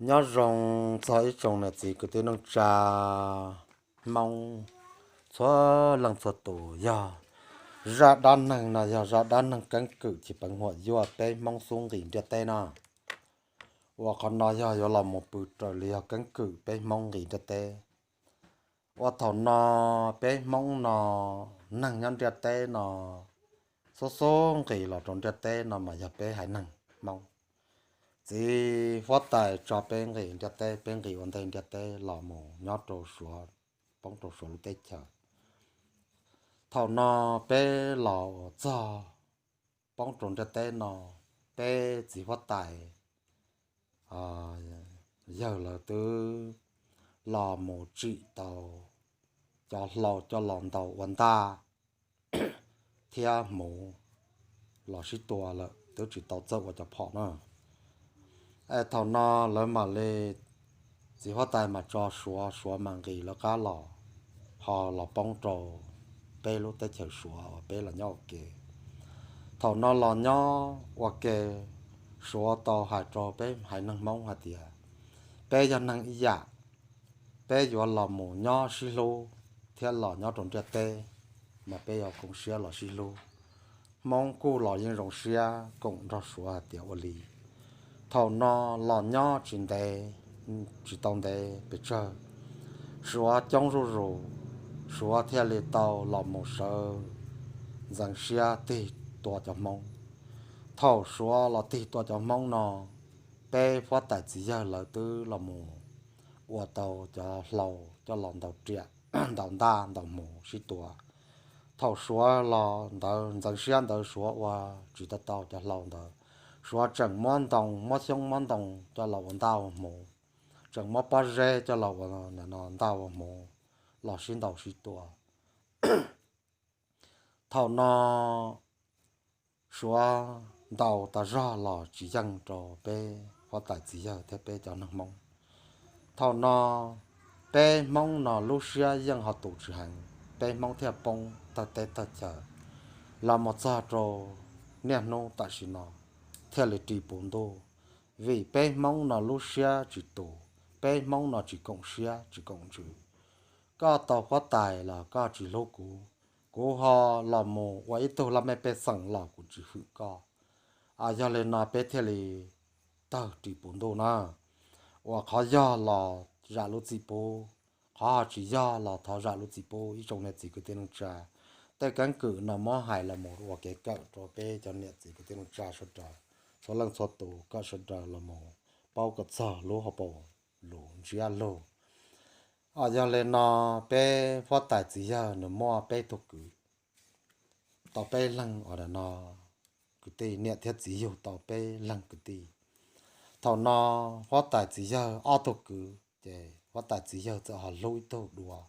Nyob zoo txog ib tsoom niam txiv kwv tij neej tsa Hmoob txhua leej txhua tus. Yog zaj dab neeg no yog zaj dab neeg keeb kwm ces peev huam yuaj peb Hmoob xub nqis ntiaj teb no. Uas qhov no yog yuav los mus pw raws li yog keeb kwm peb Hmoob nqis ntiaj teb. Uas thaum no peb Hmoob no, neeg nyob ntiaj teb no, xub xub nqis los rau ntiaj teb no mas yog peb haiv neeg Hmoob. Txiv huab tais tso peb nqis ntiaj teb, peb nqis ua ntej ntiaj teb los mus nyob rau Suav, poob rau Suav lub teb chaws. Thaum no peb los txog poob rau ntiaj teb no, peb txiv huab tais yawg lawv twb los mus tsim tau cov hlau coj los ntaus ua ntaj thiab hmuv los sib tua lawm, twb tsis tau txawj ua cov phom na. Es thaum no lawv mam li, txiv huab tais mas tso Suav, Suav mam nqis lawv qab los, ho los poob rau peb lub teb chaws Suav uas peb los nyob ua ke. Thaum no los nyob ua ke, Suav tau hais rau peb haiv neeg Hmoob hais tias, peb yog neeg ib yam, peb yuav los mus nyob sib hlub thiab los nyob rau ntiaj teb, mas peb yuav koom siab los sib hlub. Hmoob kuj los yeej zoo siab koom nrog Suav hais tias ua li. Thaum no los nyob tsis ntev, tsis tau ntev pes tsawg, Suav coob zuj zus, Suav thiaj li tau los mus sawv ntxeev siab tig tua cov Hmoob. Thaum Suav los tig tua cov Hmoob no, peb huab tais txiv yawg lawv twb los mus ua tau cov hlau coj los ntaus riam, ntaus ntaj ntaus hmuv sib tua. Thaum Suav los ntawd ntxeev siab ntawd Suav ua tsis tau tau cov hlau ntawd, Suav tseem muab ntoo, muab xyoob muab ntoo coj los ua ntaj ua hmuv, tseem muab pob zeb coj los ua ntaj ua hmuv los sib ntaus sib tua. Thaum no Suav ntaus tas zog los tsis yeej rau peb huab tais txiv yawg thiab peb cov neeg Hmoob. Thaum no peb Hmoob no lub siab yeej ho tus tsis heev, peb Hmoob thiaj poob tawg teb tawg chaw los mus txog rau niaj hnub tam sim no thiaj li ris puv ntuj. Vim peb Hmoob no lub siab tsis tus, peb Hmoob no tsis koom siab tsis koom ntsws. Koj tau huab tais los koj tsis hlub kuv, kuv ho los mus ua ib tug laj mej pej xeem los kuv tsis hwm koj. Yog li no peb thiaj li tawg ris puv ntuj na. Uas qhov yog los zam lub txim pub, qhov ho tsis yog los thov zam lub txim pub ib tsoom niam txiv kwv tij neej tsa. Tej keeb kwm no muab hais los mus ua kev kawm rau peb cov niam txiv kwv tij neej tsa sawv daws, txhua leej txhua tus kom sawv daws los mus paub kom txog lub hauv paus lus ntsiab lus. Yog li no peb huab tais txiv yawg nws muaj peb tug kwv, tau peb leeg uas no kwv tij, niam thiab txiv yug tau peb leeg kwv tij. Thaum no huab tais txiv yawg ob tug kwv ces huab tais txiv yawg txawm ho hlub ib tug dua.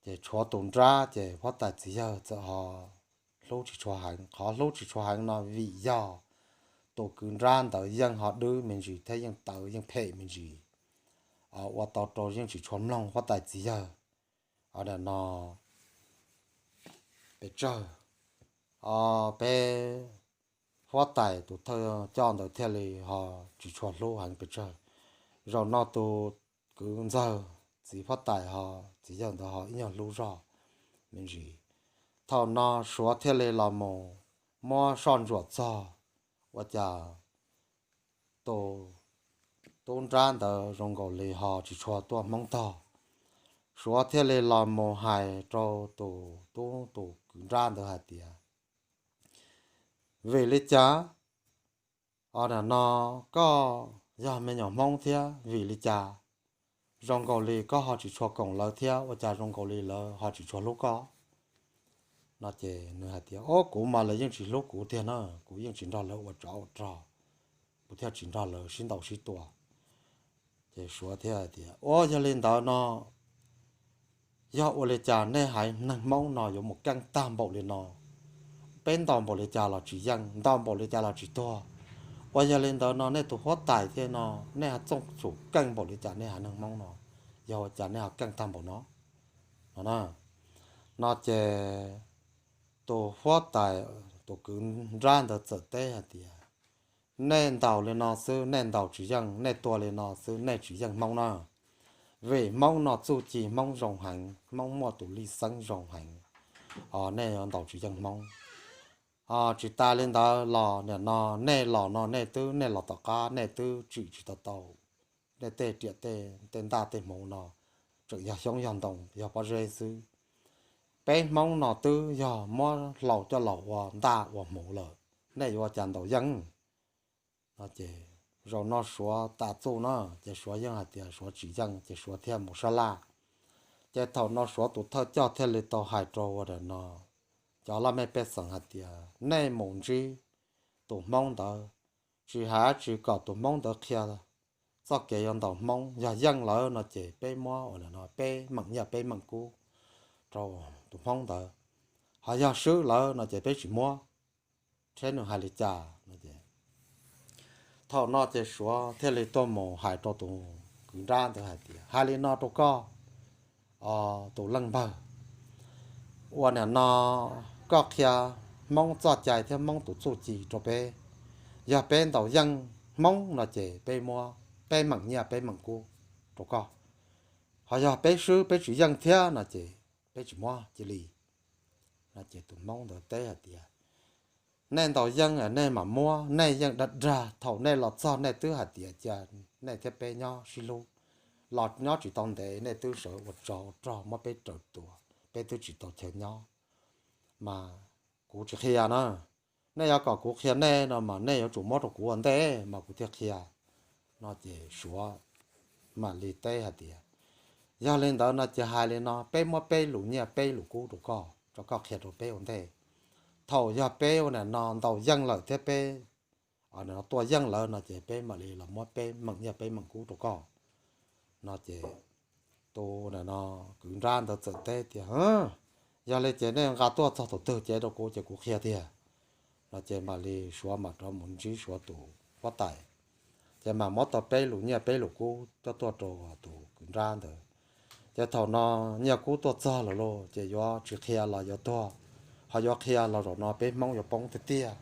Ces tshuav tus nrab ces huab tais txiv yawg txawm ho hlub tsis tshua heev. Qhov hlub tsis tshua heev no vim yog tus kwv nrab ntawd yeej ho dwb me ntsis thiab yeej tawv yeej phem me ntsis, ua tau rau yeej tsis tshua mloog huab tais txiv yawg. Ua no pes tsawg, peb huab tais tus thawj coj ntawd thiaj li ho tsis tshua hlub heev pes tsawg. Zaum no tus kwv ntxawg txiv huab tais ho txiv yawg ntawd ho ib nyuag hlub zog me ntsis. Thaum no Suav thiaj li los mus muab soj ntsuam txog, ua cas tus tub nrab ntawd zoo nkaus li ho tsis tshua tuaj Hmoob tog. Suav thiaj li los mus hais rau tus tub, tus kwv nrab ntawd hais tias, vim li cas, ua no koj yog me nyuam Hmoob thiab vim li cas zoo nkaus li koj ho tsis tshua koom lawv thiab, ua cas zoo nkaus li lawv ho tsis tshua hlub koj? No ces nws hais tias, o, kuv mas lawv yeej tsis hlub kuv tiag na, kuv yeej tsis nrog lawv ua tsov ua rog, kuv thiaj tsis nrog lawv sib ntaus sib tua. Ces Suav thiaj hais tias, ua yog li ntawd no, yog ua li cas nej haiv neeg Hmoob no yuav mus keej tag npaum li no? Peb ntaus npaum li cas los tsis yeej, ntaus npaum li cas los tsis tuag. Ua yog li ntawd no nej tus huab tais thiab no, nej ho txooj tsum keej npaum li cas nej haiv neeg Hmoob no? Yog ua cas nej ho keej tag npaum no? No na, no ces tus huab tais, tus kwv nrab ntawd txawm teb hais tias, Nej ntaus li no xwb nej ntaus tsis yeej, nej tua li no xwb nej tsis yeej Hmoob na. Vim Hmoob no txuj ci Hmoob zoo heev, Hmoob muaj tus lij xeeb zoo heev, nej yuav ntaus tsis yeej Hmoob. Tsis tas li ntawd los nim no nej los no nej twb, nej los tom qab nej twb tsim tsis tau tau nej tej riam tej, tej ntaj tej hmuv no, tseem yog xyoob yog ntoo yog pob zeb xwb. Peb Hmoob no twb yog muab hlau coj los ua ntaj ua hmuv lawm, nej yuav ua cas ntaus yeej? No ces zaum no Suav tas txuj no ces Suav yeej hais tias Suav tsis yeej ces Suav thiaj mus sab laj. Ces thaum no Suav tus thawj coj thiaj li tau hais rau ua daim no cov laj mej pej xeem hais tias nej mus ntsib tus Hmoob ntawd, tsis hais tsis kom tus Hmoob ntawd qhia txoj kev yuav ntaus Hmoob, yog yeej lawm no ces peb muab ua no peb meem nyiaj peb meem kub rau tus Hmoob ntawd, ho yog swb lawm no ces peb tsis muab, thiab nws hais li cas no. Thaum no ces Suav thiaj li tuaj mus hais rau tus kwv nrab ntawd hais tias hais li no rau koj, tus leej npawg, ua nim no koj qhia Hmoob txoj cai thiab Hmoob tus txuj ci rau peb, yog peb ntaus yeej Hmoob no ces peb muab peb meem nyiaj peb meem kub rau koj, ho yog peb swb peb tsis yeej thiab no ces peb tsis muab cia li. No ces tus Hmoob ntawd teb hais tias nej ntaus yeej nej mam muab, nej yeej dag dag, thaum nej los txog nej twb hais tias cia nej thiab peb nyob sib hlub, los nyob tsis tau ntev nej twb sawv ua tsov ua rog muab peb raws tua, peb twb tsis tau chaw nyob, mas kuv tsis qhia na. Nej yuav kom kuv qhia nej no mas nej yuav tsum muab rau kuv ua ntej mas kuv thiaj qhia. No ces Suav mam li teb hais tias yog li ntawd no ces hais li no peb muab peb lus nyiaj peb lus kub rau koj, rau koj qhia rau peb ua ntej. Thaum yog peb ua nim no ntaus yeej lawm thiab peb nim no tua yeej lawm no ces peb mam li los muab peb meem nyiaj peb meem kub rau koj. No ces tus nim no kwv nrab ntawd txawm teb tias yog li ces nej nqa tuaj txog tus twg cev rau kuv ces kuv qhia tiag. No ces mam li Suav mam rov mus ntsib Suav tus huab tais, ces mam muab tau peb lus nyiaj peb lus kub coj tuaj rau tus kwv nrab ntawd. Ces thaum no nyiaj kub tuaj txog lawm lauj ces yuav tsis qhia los yuav tuag, ho yuav qhia los zaum no peb Hmoob yuav poob tiag tiag,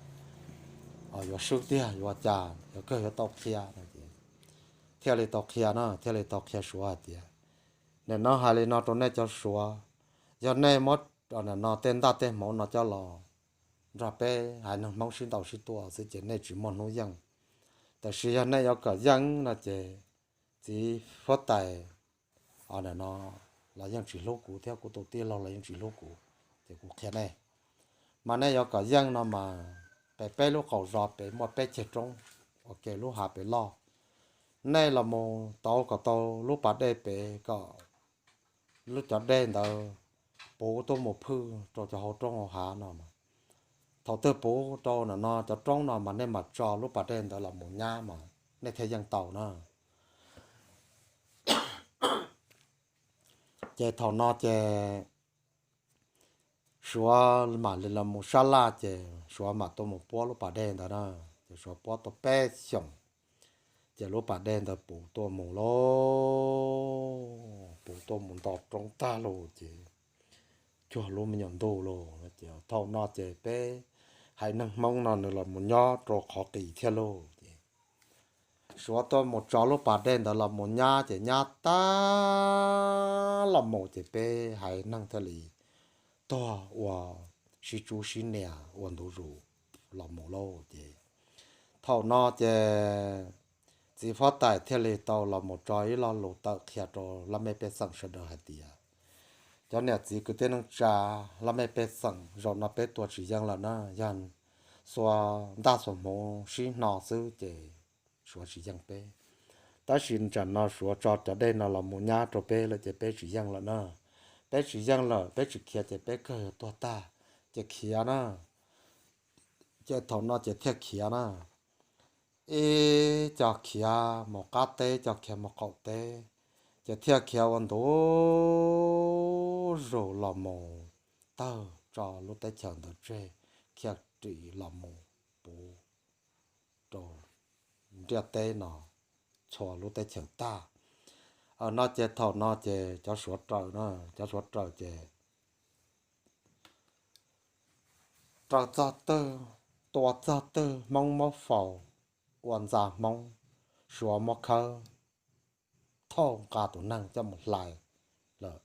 yuav swb tiag yuav ua cas, yuav kawg yuav tau qhia no ces thiaj li tau qhia na, thiaj li tau qhia Suav hais tias nim no hais li no rau nej cov Suav, yog nej muab nim no tej ntaj tej hmuv no coj los nrog peb haiv neeg Hmoob sib ntaus sib tua xwb ces nej tsis muaj hnub yeej. Tab sis yog nej yuav kom yeej no ces txiv huab tais nim no los yeej tsis hlub kuv thiab kuv tus tij laug los yeej tsis hlub kuv, ces kuv qhia nej. Mas nej yuav kom yeej no mas pem peb lub qaum zos pem muaj peb ceg roob ua ke lub hav pem loj. Nej los mus tauv kom tau lub pas dej pem kom lub cov dej ntawd puv tuaj mus phwj rau cov hauv roob hauv hav no. Thaum twg puv rau nim no cov roob no mas nej mam tso lub pas dej ntawd los mus nyab mas nej thiaj yeej tau na. Ces thaum no ces Suav mam li los mus sab laj ces Suav mam tuaj mus puab lub pas dej ntawd na. Ces Suav puab tau peb xyoos, ces lub pas dej ntawd puv tuaj mus lauj, puv tuaj mus nto roob tag lauj ces cuag lub me nyuam ntuj lauj. Ces thaum no ces peb haiv neeg Hmoob no nws los mus nyob rau qhov qis thiab lauj. Ces Suav tuaj mus tso lub pas dej ntawd los mus nyab ces nyab tag los mus ces peb haiv neeg thiaj li tuag ua sib tsub sib nias ua ntu zus los mus lauj. Ces thaum no ces txiv huab tais thiaj li tau los mus tso ib lo lus tawm qhia rau laj mej pej xeem sawv daws hais tias cov niam txiv kwv tij neej tsa, laj mej pej xeem, zaum no peb tua tsis yeej lawm na. Yog xuas ntaj xuas hmuv sib hno xwb ces Suav tsis yeej peb. Tab sis tsam no Suav tso cov dej no los mus nyab rau peb lawm ces peb tsis yeej lawm na. Peb tsis yeej lawm peb tsis khiav ces peb kawg yuav tuag tag, ces khiav na. Ces thaum no ces thiaj khiav na. Ib co khiav mus qab teb, co khiav mus qaum teb, ces thiaj khiav ua ntu zus los mus tawg tso lub teb chaws ntawd tseg, khiav ris los mus puv rau ntiaj teb no txhua lub teb chaws tag. No ces thaum no ces cov Suav raws na, cov Suav raws ces raws txog twg, tua txog twg Hmoob muab faus, ua ntxa Hmoob, Suav muab khawb thauj nqa tus neeg coj mus hlais lawm.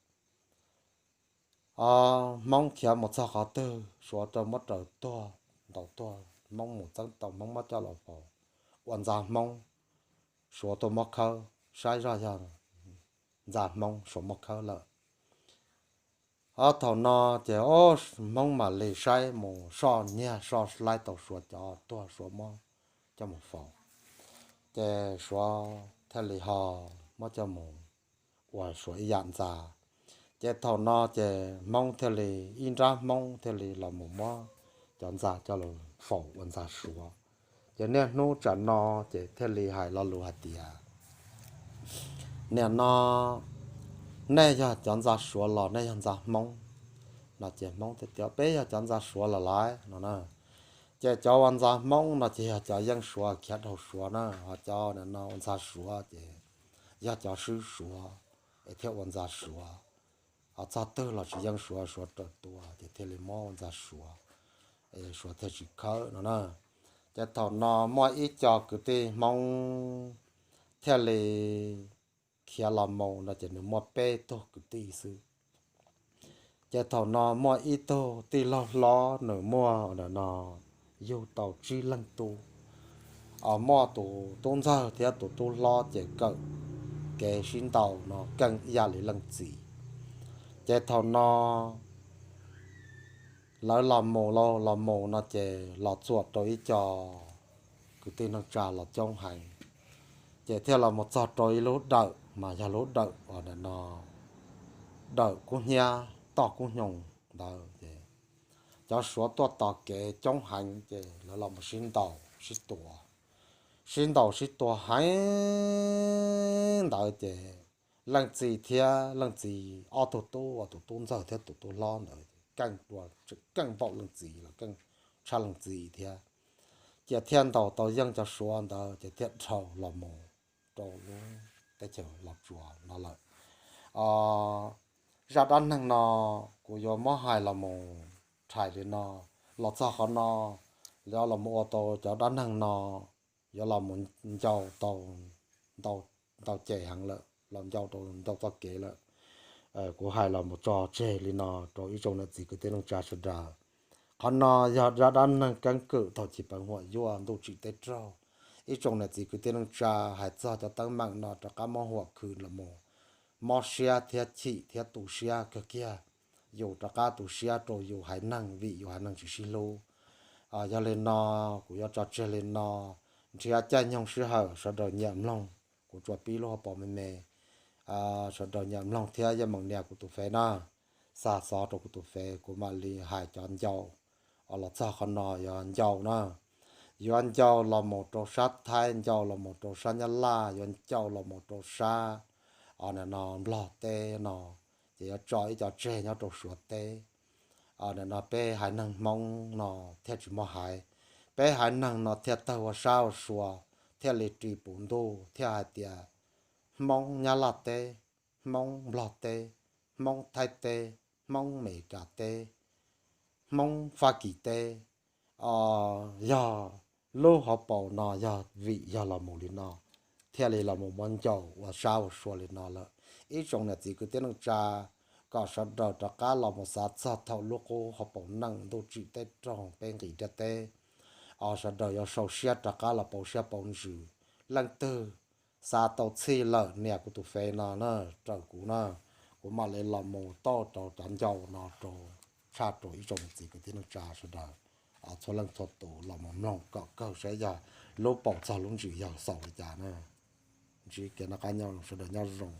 Hmoob khiav mus txog qhov twg Suav rau muab raws tuag, ntaus tuag, Hmoob mus txeeb tau Hmoob muab coj los faus ua ntxa Hmoob, Suav tuaj muab khawb, saib zoj yog ntxa Hmoob Suav muab khawb lawm. Ob thaum no ces Hmoob mam li saib mus soj nyiag soj laib tau Suav cov tuag Suav muab coj mus faus, ces Suav thiaj li ho muab coj mus ua Suav ib yam ntxa. Ces thaum no ces Hmoob thiaj li, ib nrab Hmoob thiaj li los mus muab cov ntxa coj los faus ua ntxa Suav. Ces niaj hnub tsam no ces thiaj li hais lo lus hais tias, nim no nej yog cov ntxa Suav los nej yog ntxa Hmoob? No ces Hmoob thiaj tias peb yog cov ntxa Suav los lawm no na. Ces cov ua ntxa Hmoob no ces yog cov yeej Suav khiav dhau Suav na, ho cov nim no ua ntxa Suav ces yog cov swb Suav es thiaj ua ntxa Suav. Ho txog twg los tsis yeej Suav, Suav raws tua ces thiaj li muab ua ntxa Suav, Suav thiaj tsis khawb no na. Ces thaum no muaj ib co kwv tij Hmoob thiaj li khiav los mus no ces nws muaj peb tug kwv tij xwb. Ces thaum no muaj ib tug tij laug hlob nws muaj nim no yug tau tsib leeg tub, muaj tus tub ntxawg thiab tus tub hlob ces kawm kev sib ntaus no keej ib yam li leej txiv. Ces thaum no lawv los mus, los mus no ces los txuam rau ib co kwv tij neej tsa los coob heev, ces thiaj los mus txog rau ib lub dawm mas yog lub dawm uas nim no dawm Kub Hnyiab toj Kub Hnyoo ntawd ces cov Suav tuaj tos kev coob heev ces lawv los mus sib ntaus sib tua, sib ntaus sib tua heev ntawd ces leej txiv thiab leej txiv ob tug tub uas tus tub ntxawg thiab tus tub hlob ntawd keej, keej npaum leej txiv los keej tshaj leej txiv thiab. Ces thiaj ntaus tau yeej cov Suav ntawd ces thiaj dhau los mus rau lub teb chaws Los Tsuas no lawm. Zaj dab neeg no kuv yuav muab hais los mus rhais li no, los txog qhov no, yuav los mus ua tau cov dab neeg no, yuav los mus ncau tau ntau ces heev lawm, los ncau rau ntau txoj kev lawm. Kuv hais los mus tso tseg li no rau ib tsoom niam txiv kwv tij neej tsa sawv daws. Qhov no yog zaj dab neeg keeb kwm thaum chiv peev huam yuaj ntuj tsim teb raug. Ib tsoom niam txiv kwv tij neej tsa hais txog cov teeb meem no rov qab muab huam khwv los mus, mob siab thiab chim thiab tu siab kawg kiag. Yus rov qab tu siab rau yus haiv neeg vim yus haiv neeg tsis sib hlub. Yog li no, kuv yuav tso tseg li no, nrhiav caij nyoog sij hawm sawv daws nyiam mloog, kuv tsuas pib lub hauv paus me me. Sawv daws nyiam mloog thiab yeej meem nias kuv tus fev na, xa xov rau kuv tus fev, kuv mam li hais cov ncau. Los txog qhov no yuav ncau na, yuav ncau los mus rau sab Thaib, ncau los mus rau sab Nyab Laj, yuav ncau los mus rau sab, o, nim no Nplog teb no, ces yuav tso ib co tseg nyob rau Suav teb. Nim no peb haiv neeg Hmoob no thiaj tsis muaj haiv, peb haiv neeg no thiaj tawg ua sab ua sua, thiaj li ris puv ntuj thiaj hais tias Hmoob Nyab Laj teb, Hmoob Nplog teb, Hmoob Thaib teb, Hmoob Meskas teb, Hmoob Fab Kis teb. Yog lub hauv paus no yog vim yog los mus li no, thiaj li los mus muab ncau ua sab ua sua li no lawm. Ib tsoom niam txiv kwv tij neej tsa, kom sawv daws rov qab los mus xav txog thaum lub qub hauv paus neej ntuj tsim teb raug peb nqis ntiaj teb, o, sawv daws yuav sau siab rov qab los pauv siab pauv ntsws. Leej twg xav tau txhij lawm nias kuv tus fev no na, raws kuv na, kuv mam li los mus tauj rau cov ncau no rau, tshaj rau ib tsoom niam txiv kwv tij neej tsa sawv daws, o, txhua leej txhua tus los mus mloog kom kawg saib yog lub paus txog lub ntsis yog xaus li cas na. Ntsib kev noj qab nyob zoo, sawv daws nyob zoo.